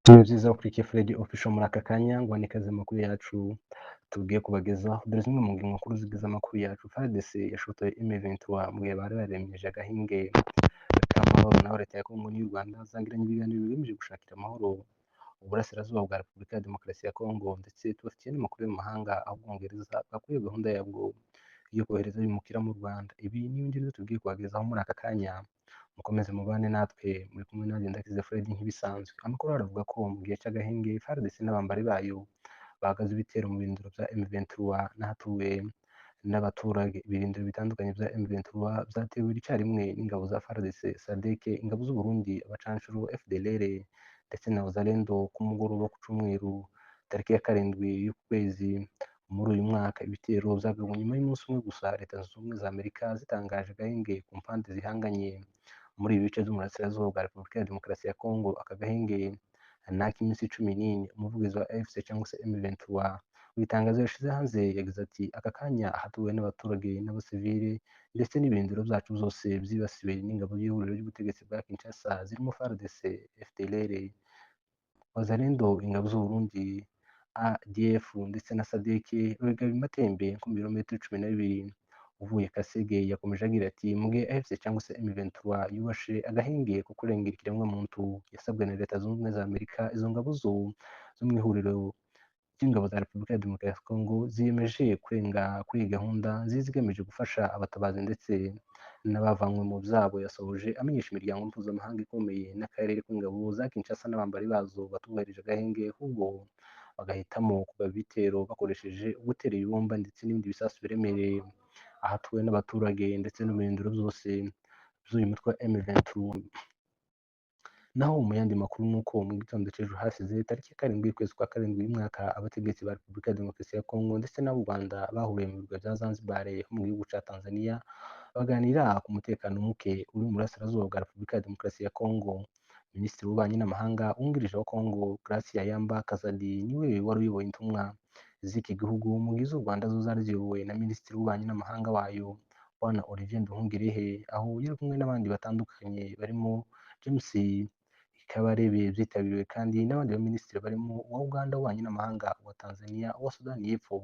Ni byiza ukurikiye Fred Official muri aka kanya ngo ikaze amakuru yacu tugiye kubagezaho. Dore zimwe mu ngingo nkuru zigize amakuru yacu. FARDC yashotoye M23 mu gihe bari baremeje agahinge k'amahoro, naho leta ya Kongo n'iy'u Rwanda zagiranye ibiganiro bigamije gushakira amahoro uburasirazuba bwa Repubulika ya Demokarasi ya Kongo. Ndetse tubafitiye n'amakuru yo mu mahanga, aho Ubwongereza bwakuye gahunda yabwo yo kohereza abimukira mu Rwanda. Ibi n'ibindi rero tugiye kubagezaho muri aka kanya, mukomeze mubane natwe. Muri kumwe nanjye Ndakize Fred nk'ibisanzwe. Amakuru aravuga ko mu gihe cy'agahenge FARDC n'abambari bayo bahagaze ibitero mu birindiro bya M23 n'ahatuwe n'abaturage. Ibirindiro bitandukanye bya M23 byatewe icyarimwe n'ingabo za FARDC, SADC, ingabo z'u Burundi, abacanshuro, FDLR ndetse na Wazalendo ku mugoroba ku cyumweru tariki ya 7 y'ukwezi muri uyu mwaka. Ibitero byagabwe nyuma y'umunsi umwe gusa Leta Zunze Ubumwe za Amerika zitangaje agahenge ku mpande zihanganye muri ibi bice by'umurasirazuba bwa Repubulika ya Demokarasi ya Kongo. Aka gahenge ni ak'iminsi 14. Umuvugizi wa AFC cyangwa se M23 mu itangazo yashyize hanze yagize ati: "Aka kanya ahatuwe n'abaturage n'abasivile ndetse n'ibirindiro byacu byose byibasiwe n'ingabo y'ihuriro ry'ubutegetsi bwa Kinshasa zirimo FARDC, FDLR, Wazalendo, ingabo z'u Burundi, ADF ndetse na SADC babigaba imatembe ku birometero 12 uvuye Kasege." Yakomeje agira ati: "Mu gihe AFC cyangwa se M23 yubashe agahenge ko kurengera ikiremwamuntu yasabwe na Leta Zunze Ubumwe za Amerika, izo ngabo zo mu ihuriro ry'ingabo za Repubulika ya Demokarasi ya Kongo ziyemeje kurenga kuri iyi gahunda nziza igamije gufasha abatabazi ndetse n'abavanywe mu byabo." Yasohoje amenyesha imiryango mpuzamahanga ikomeye n'akarere k'ingabo za Kinshasa n'abambari bazo batubahirije agahenge, ahubwo bagahitamo kugaba ibitero bakoresheje gutera ibibomba ndetse n'ibindi bisasu biremereye ahatuwe n'abaturage ndetse n'ibirindiro byose by'uyu mutwe wa M23. Naho mu yandi makuru ni uko mu gitondo cy'ejo hashize tariki ya 7 y'ukwezi kwa 7 uyu mwaka, abategetsi ba Repubulika ya Demokarasi ya Kongo ndetse n'ab'u Rwanda bahuriye mu birwa bya Zanzibar ho mu gihugu cya Tanzania, baganira ku mutekano muke uri mu burasirazuba bwa Repubulika ya Demokarasi ya Kongo. Minisitiri w'Ububanyi n'Amahanga wungirije wa Kongo, Gracia Yamba Kazadi, niwe wari uyoboye intumwa z'iki gihugu, mu gihe iz'u Rwanda zo zari ziyobowe na Minisitiri w'Ububanyi n'Amahanga wayo, Bwana Olivier Nduhungirehe, aho yari kumwe n'abandi batandukanye barimo James Kabarebe. Byitabiriwe kandi n'abandi baminisitiri barimo uwa Uganda w'Ububanyi n'Amahanga, uwa Tanzania, uwa Sudani y'Epfo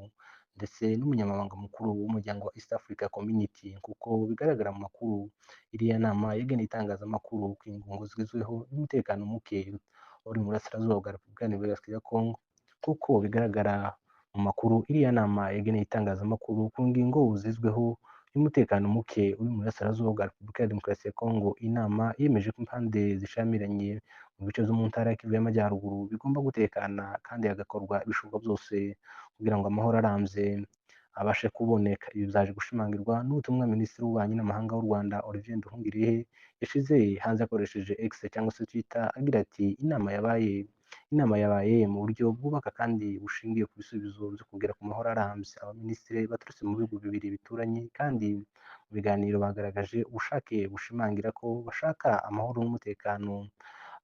ndetse n'umunyamabanga mukuru w'umuryango wa East Africa Community. Kuko bigaragara mu makuru, iriya nama yageneye itangazamakuru ku ngingo zigezweho n'umutekano muke uri mu burasirazuba bwa Repubulika ya Demokarasi ya Kongo. Kuko bigaragara mu makuru, iriya nama yageneye itangazamakuru ku ngingo zizweho y'umutekano muke uri mu burasirazuba bwa Repubulika ya Demokarasi ya Kongo. Inama yemeje ko impande zishamiranye mu bice byo mu ntara ya Kivu y'Amajyaruguru bigomba gutekana kandi hagakorwa ibishoboka byose kugira ngo amahoro arambye abashe kuboneka. Ibi byaje gushimangirwa n'ubutumwa Minisitiri w'Ububanyi n'Amahanga w'u Rwanda, Olivier Nduhungirehe, yashize hanze akoresheje X cyangwa se Twitter, agira ati: Inama yabaye mu buryo bwubaka kandi bushingiye ku bisubizo byo kugera ku mahoro arambye. Abaminisitiri baturutse mu bihugu bibiri bituranye kandi mu biganiro bagaragaje ubushake bushimangira ko bashaka amahoro n'umutekano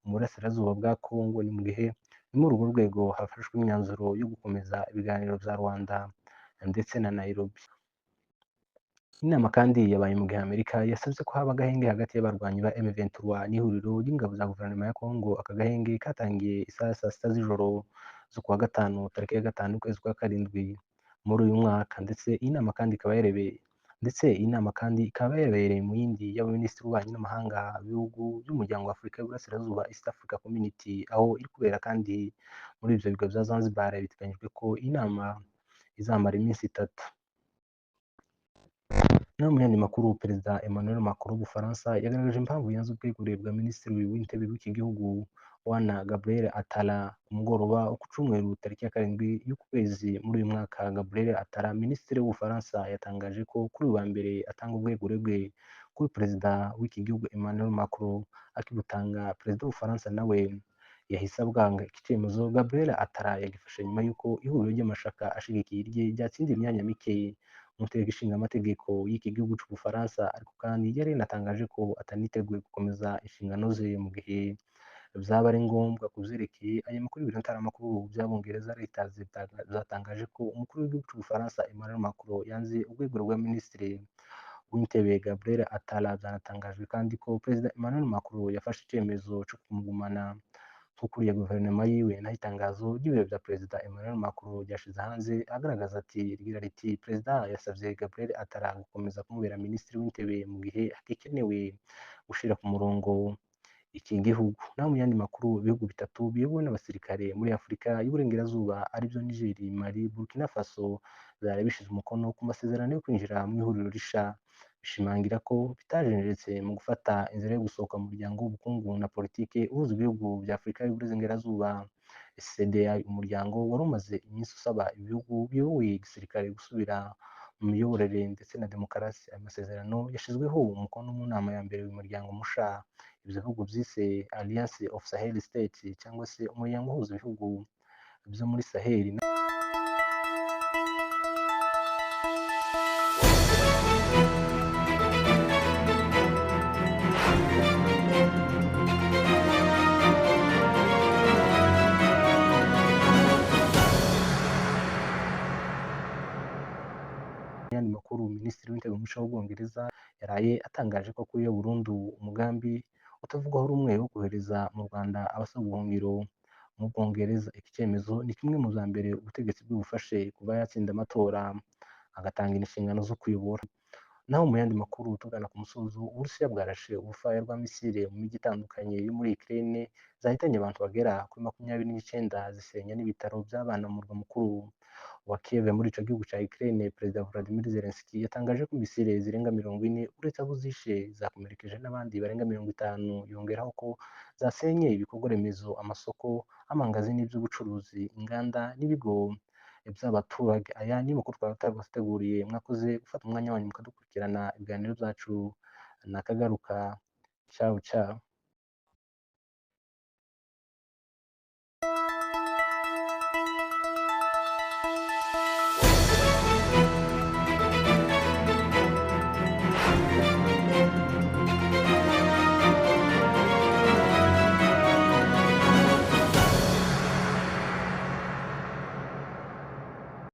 mu burasirazuba bwa Kongo. Ni mu gihe ni muri urwo rwego hafashwe imyanzuro yo gukomeza ibiganiro bya Rwanda ndetse na Nairobi. Inama kandi yabaye mu gihe Amerika yasabye ko haba agahenge hagati y'abarwanyi ba M23 n'ihuriro ry'ingabo za guverinoma ya Kongo. Aka gahenge katangiye isaha ya saa 6 z'ijoro zo kuwa gatanu tariki ya 5 ukwezi kwa 7 muri uyu mwaka. Ndetse iyi nama kandi ikaba yabereye mu yindi y'abaminisitiri b'ububanyi n'amahanga b'ibihugu by'umuryango wa Afurika y'Uburasirazuba, East Africa Community, aho iri kubera kandi muri ibyo birwa bya Zanzibar. Biteganyijwe ko iyi nama izamara iminsi 3. Naho mu yandi makuru, Perezida Emmanuel Macron w'Ubufaransa yagaragaje impamvu yanze ubwegure bwa Minisitiri w'Intebe w'iki gihugu, Bwana Gabriel Attal, ku mugoroba wo ku cyumweru tariki ya 7 y'uku kwezi muri uyu mwaka. Gabriel Attal, Minisitiri w'Ubufaransa, yatangaje ko kuri uyu wa mbere atanga ubwegure bwe kuri Perezida w'iki gihugu Emmanuel Macron. Akibutanga, Perezida w'Ubufaransa nawe yahise abwanga. Iki cyemezo Gabriel Attal yagifashe nyuma y'uko ihuriro ry'amashyaka ashigikiye irye ryatsinze imyanya mike mu nteko ishinga amategeko y'iki gihugu cy'Ubufaransa. Ariko kandi yari yanatangaje ko ataniteguye gukomeza inshingano ze mu gihe byaba ari ngombwa. Ku byerekeye aya makuru, ibiro ntaramakuru by'Abongereza Reuters byatangaje ko umukuru w'igihugu cy'Ubufaransa Emmanuel Macron yanze urwego rwa Minisitiri w'Intebe Gabriel Attal. Byanatangajwe kandi ko Perezida Emmanuel Macron yafashe icyemezo cyo kumugumana Ukuriye guverinoma yiwe. Naho itangazo ry'ibiro bya Perezida Emmanuel Macron ryashize hanze agaragaza ati rigira riti: "Perezida yasabye Gabriel Attal gukomeza kumubera minisitiri w'intebe mu gihe hagikenewe gushira ku murongo iki gihugu." Naho mu yandi makuru, ibihugu bitatu biyobowe n'abasirikare muri Afurika y'Uburengerazuba, aribyo Niger, Mali, Burkina Faso, byari bishize umukono ku masezerano yo kwinjira mu ihuriro risha, bishimangira ko bitajenjetse mu gufata inzira yo gusohoka mu muryango w'ubukungu na politike uhuza ibihugu bya Afurika y'Uburengerazuba, CEDEAO. Umuryango wari umaze iminsi usaba ibihugu biyobowe gisirikare gusubira mu miyoborere ndetse na demokarasi. Aya masezerano yashyizweho umukono mu nama ya mbere uyu muryango musha ibyo bihugu byise Alliance of Sahel States, cyangwa se umuryango uhuza ibihugu byo muri Sahel. Yandi makuru, Minisitiri w'Intebe mushya w'Ubwongereza yaraye atangaje ko akuyeho burundu umugambi utavugwaho rumwe wo kohereza mu Rwanda abasaba ubuhungiro mu Bwongereza. Iki cyemezo ni kimwe mu bya mbere ubutegetsi bwe bufashe kuva yatsinda amatora agatangira inshingano zo kuyobora. Naho mu yandi makuru, tugana ku musozo, Uburusiya bwarashe ubufaya rwa misile mu mijyi itandukanye yo muri Ukraine, zahitanye abantu bagera kuri 29, zisenya n'ibitaro by'abana mu murwa mukuru wa Kiev muri ico gihugu ca Ukraine. Perezida Volodymyr Zelensky yatangaje ko misile zirenga 40, uretse abo zishe, zakomerekeje n'abandi barenga 50. Yongeraho ko zasenye ibikorwa remezo, amasoko, amangazini by'ubucuruzi, inganda n'ibigo by'abaturage. Aya ni makuru twaba twabateguriye. Mwakoze gufata umwanya wanyu mukadukurikirana ibiganiro byacu. Nakagaruka, ciao ciao.